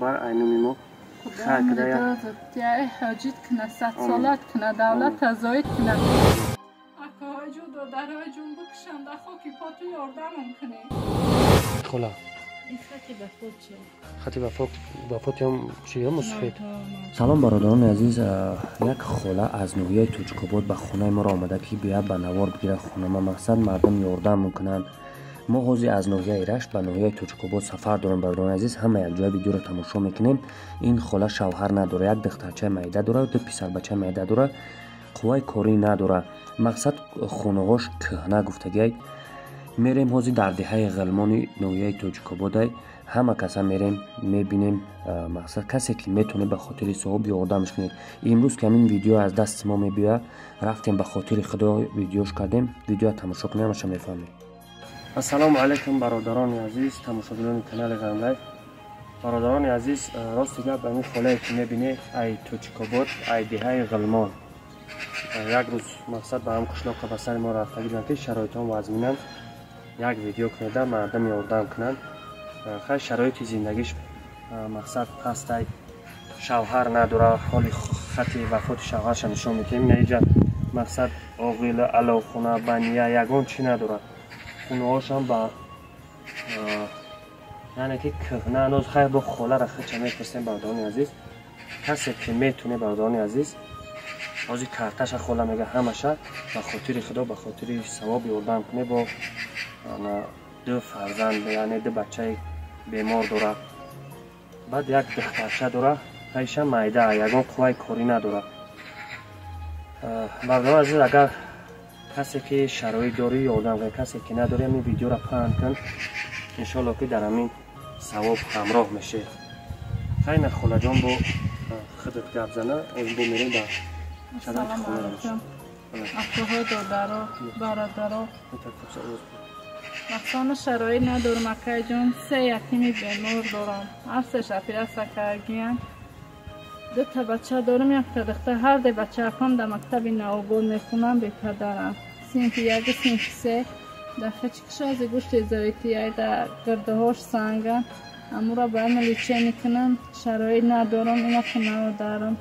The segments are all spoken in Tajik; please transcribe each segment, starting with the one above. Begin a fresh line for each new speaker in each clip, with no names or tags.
Бар айнуми мо
ҳоҷит кина, садсолат кина, давлат тазоид кина. Акоҳои ҷун, додарҳои ҷун бикушанда, хоки поту ёрдамон кунед.
Хола, хати вафотиам чия мусфед.
Салом, бародарони азиз. Як хола аз ноҳияи Тоҷикобод ба хонаи моро омада, ки биёяд ба навор бигирад хонама. Мақсад мардум ёрдам мекунанд. Мо ҳозир аз ноҳияи Рашт ба ноҳияи Тоҷикобод сафар дорем. Бародарони азиз, ҳама якҷоя видеоро тамошо мекунем. Ин хола шавҳар надорад, як духтарчаи майда дорад, ду писарбачаи майда дорад, қувваи корӣ надорад. Мақсад хонаҳош кӯҳна гуфтагиай. Мерем ҳозир дар деҳаи Ғилмони ноҳияи Тоҷикободай. Ҳама каса мерем, мебинем. Мақсад касе ки метавонед, ба хотири соҳиб ёрдамш кунед. Имрӯз ки ҳамин видео аз дасти мо мебиёяд, рафтем, ба хотири худо видеош кардем. Видеоя тамошо кунем, ҳамаша мефаҳмед.
Ассалому алайкум, бародарони азиз, тамошобинони канали Ғамлайф. Бародарони азиз, рости гап, ҳамин холае ки мебинед, ай Тоҷикобод, ай деҳаи Ғилмон. Як рӯз мақсад ба ҳам қишлоқа ба сари мо рафтагӣ буданд, ки шароитҳо вазминанд, як видео кунеда мардам ёрдам кунанд. Хай, шароити зиндагиш мақсад пастай, шавҳар надора. Ҳоли хати вафоти шавҳарша нишон медиҳем. Инаиҷа мақсад оғила, аловхона, бания, ягон чӣ надорад. Хонаҳошам ба яъне ки кӯҳна ҳанӯз. Хайр, бо холара хича мепурсем. Бародарони азиз, касе ки метуне, бародарони азиз, ҳозир карташа хола мега, ҳамаша ба хотири худо, ба хотири савоб ёрдам куне. Бо ду фарзанд, яъне ду бачаи бемор дорад, баъд як духтарча дорад, хайша майда, ягон қувваи корӣ надорад. Бародарони азиз, агар касе ки шароит дорӣ, ёрдам кун. Касе ки надорӣ, ҳамин видеоро паҳн кун, иншоалло ки дар ҳамин савоб ҳамроҳ мешед. Хайна, холаҷон, бо худат гап зана, бо мерем ба шароити хонара.
Акоҳо, додаро, бародаро, мақсону шароит надорам, акайҷон. Се ятими бемор дорам, ҳар се шафиаса кардгиян. Дута бача дорам, якта духтар. Ҳар ду бачаакам дар мактаби Навобод мехонам, бепадарам. Синфи яку синфи се. Дар хачикшози гӯшти зоитияй, дар гирдуҳош санга. Амура бояд лечение кунам, шароит надорам, ина хонаводарам.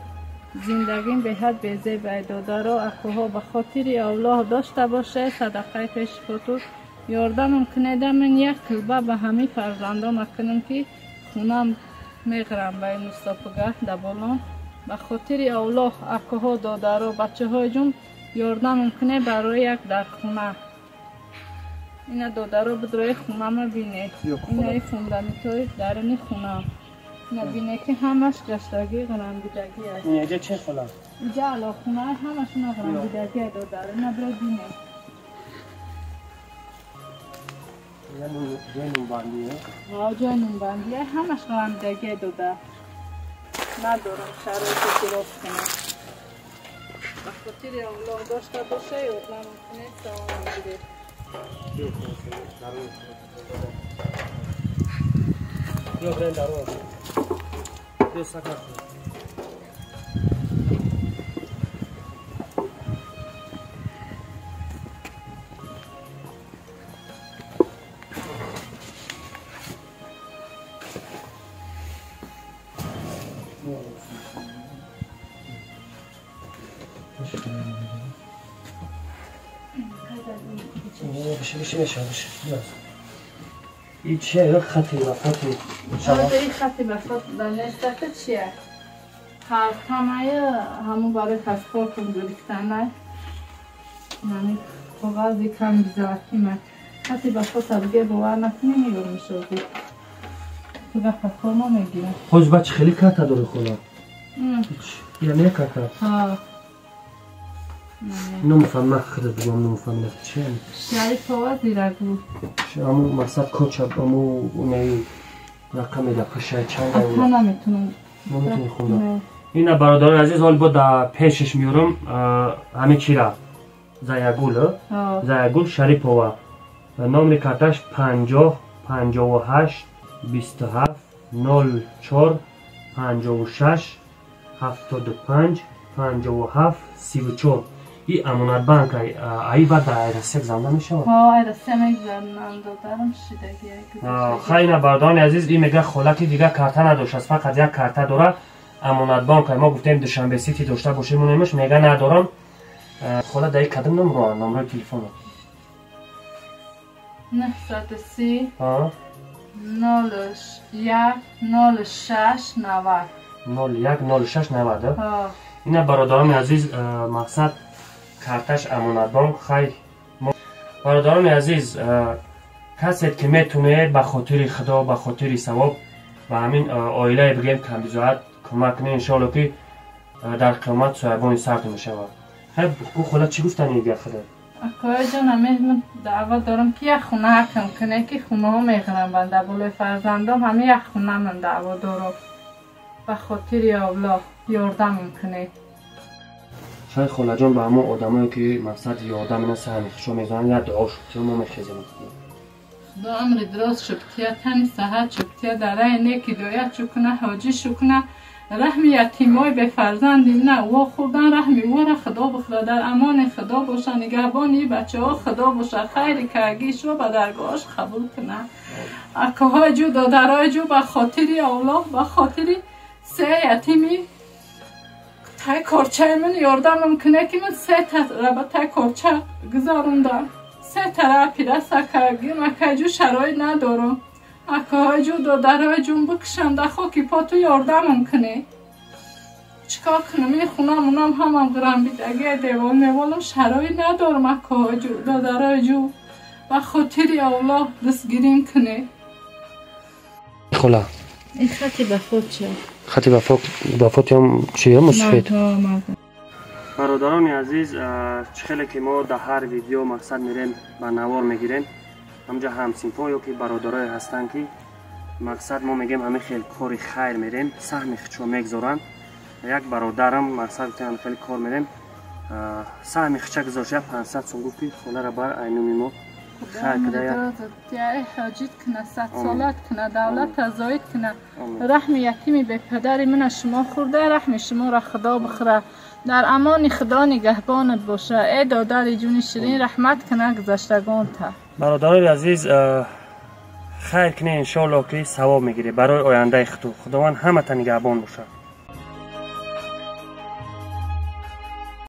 Зиндагим беҳад безебай, додаро, акоҳо, ба хотири Аллоҳ дошта боше, садақаи пеши хоту ёрдамам кунеда. Ман як килба ба ҳамин фарзандом кунам, ки хунам меғирам ба ин мустафогаҳ даболон. Ба хотири Аллоҳ, акоҳо, додаро, бачаҳои ҷун, ёрдамам куне барои як дархона. Ина, додаро, бидрои хунама бине. Инаи фундаментҳои даруни хунам. Ина бине, ки ҳамаш гаштагӣ, ғирамдидагӣ аст.
Инаҷа че, хола?
Иҷа алохона, ҳамашона ғирамдидагӣ, додаро. Ина биро бине.
Ҷои нунбандие?
Ҷои нунбандие, ҳамаш ғирамдидагӣ, дода. Надорам шароите ки рост кунам. Ба хотири Аллоҳ дошта боша, ёрдамам кунед, савобам гиред.
Биё, бирем дарун. Биё, сак накун. این چیه؟ یک خطی وفاتی
این خطی وفات در نستفه چیه؟ کارتمای همون برای پاسپورتم گرفتنه. یعنی کاغذی کم بیزارتیمه. خطی وفات دیگه باور نکنی میگم میشه تو وقت پاسپورت ما میگیرم.
خوش بچه خیلی کارت داره خدا. یعنی کارت؟
ها.
نمیفهمم، خودت بگم نمیفهمم چیه.
شریفова زیرگو.
همون مقصد کوچه همون اونایی رقم در پشت چند.
اصلا نمیتونم.
نمیتونی خونده. اینا برادران عزیز، حال با در پیشش میارم همه چی را. زایگول، زایگول شریفова. نام کارتش 50 58 27 04 56 75 57 34. И Амонатбанк ай баъд ай Россия гузаронда мешавад?
Ҳо, ай Россия мегузаронам, додарам шидаги.
Хайна, бародарони азиз, и мега хола ки дигар карта надоштааст, фақат як карта дорад, Амонатбанк. Мо гуфтем Душанбе Сити дошта бошем, монемаш, мега надорам. Хола, даи кадом номро, номрои телефоно?
930 01 06 90.
01 06 90. Ина, бародарони азиз, мақсад карташ Амонатбонк. Хай, бародарони азиз, касед ки метунед, ба хотири Худо, ба хотири савоб ба ҳамин оилае бигем камбизоат кӯмак кунед. Иншоалло ки дар қиёмат соябони сард мешавад. Хай, хола, чӣ гуфтани дигар худо?
Акои ҷон, ҳамин даъват дорам ки як хуна ҳакм куне, ки хунаҳо меғирам банда болои фарзандом. Ҳамин як хуна ман даъво дорам, ба хотири Аллоҳ ёрдамм кунед.
Хай, холаҷон, ба ҳамон одамое ки мақсад ёрдам ина саҳми хушо мезананд, як дуо шуд, мо мехезем.
Худо умри дроз шубтия, тани саҳат шубтия, дараи неки доят шукуна, ҳоҷӣ шукуна, раҳми ятимои бефарзанди на во хӯрдан, раҳми вора Худо бихӯра, дар амони Худо боша, нигаҳбони бачаҳо Худо боша, хайри каргишро ба даргоҳаш қабул куна. Акоҳои ҷу, додарои ҷу, ба хотири Аллоҳ, ба хотири се ятими тай корчаи ман ёрдамам куне, ки ман се тараба тай корча гузарондам, се тара пираса кардим. Акайҷу, шароит надорам. Акоҳои ҷу, додарои ҷун, бикушам дар хоки поту, ёрдамам кунед. Чикор кунам? Ин хунам унам ҳамам ғирамбидаги, девол меволам, шароит надорам. Акоҳои ҷу, додарои ҷу, ба хотири Аллоҳ дастгирим кунед.
Хола.
Ин хати вафот шуд.
Хати вафот ям чия, мусфед. Бародарони азиз, чӣ хеле ки мо дар ҳар видео мақсад мерем, ба навор мегирем, ҳамҷа ҳамсинфҳо ё ки бародарое ҳастанд, ки мақсад мо мегем ҳамин хел кори хайр мерем, саҳми худшо мегзоранд. Як бародарам мақсад гуфтем хеле кор мерем, саҳми худша гузошт, 500 сум, гуфт ки холара бар айнуми мо.
Ҳоҷит куна, садсолат куна, давлата зоид куна, раҳми ятими бепадари мана шумо хӯрда, раҳми шуморо Худо бихӯра, дар амони Худо нигаҳбонат боша. Э додари ҷуни ширин, раҳмат куна гузаштагонта.
Бародарои азиз, хайр кунед, иншоалло ки савоб мегиред барои ояндаи худу. Худованд ҳамата нигаҳбон бошад.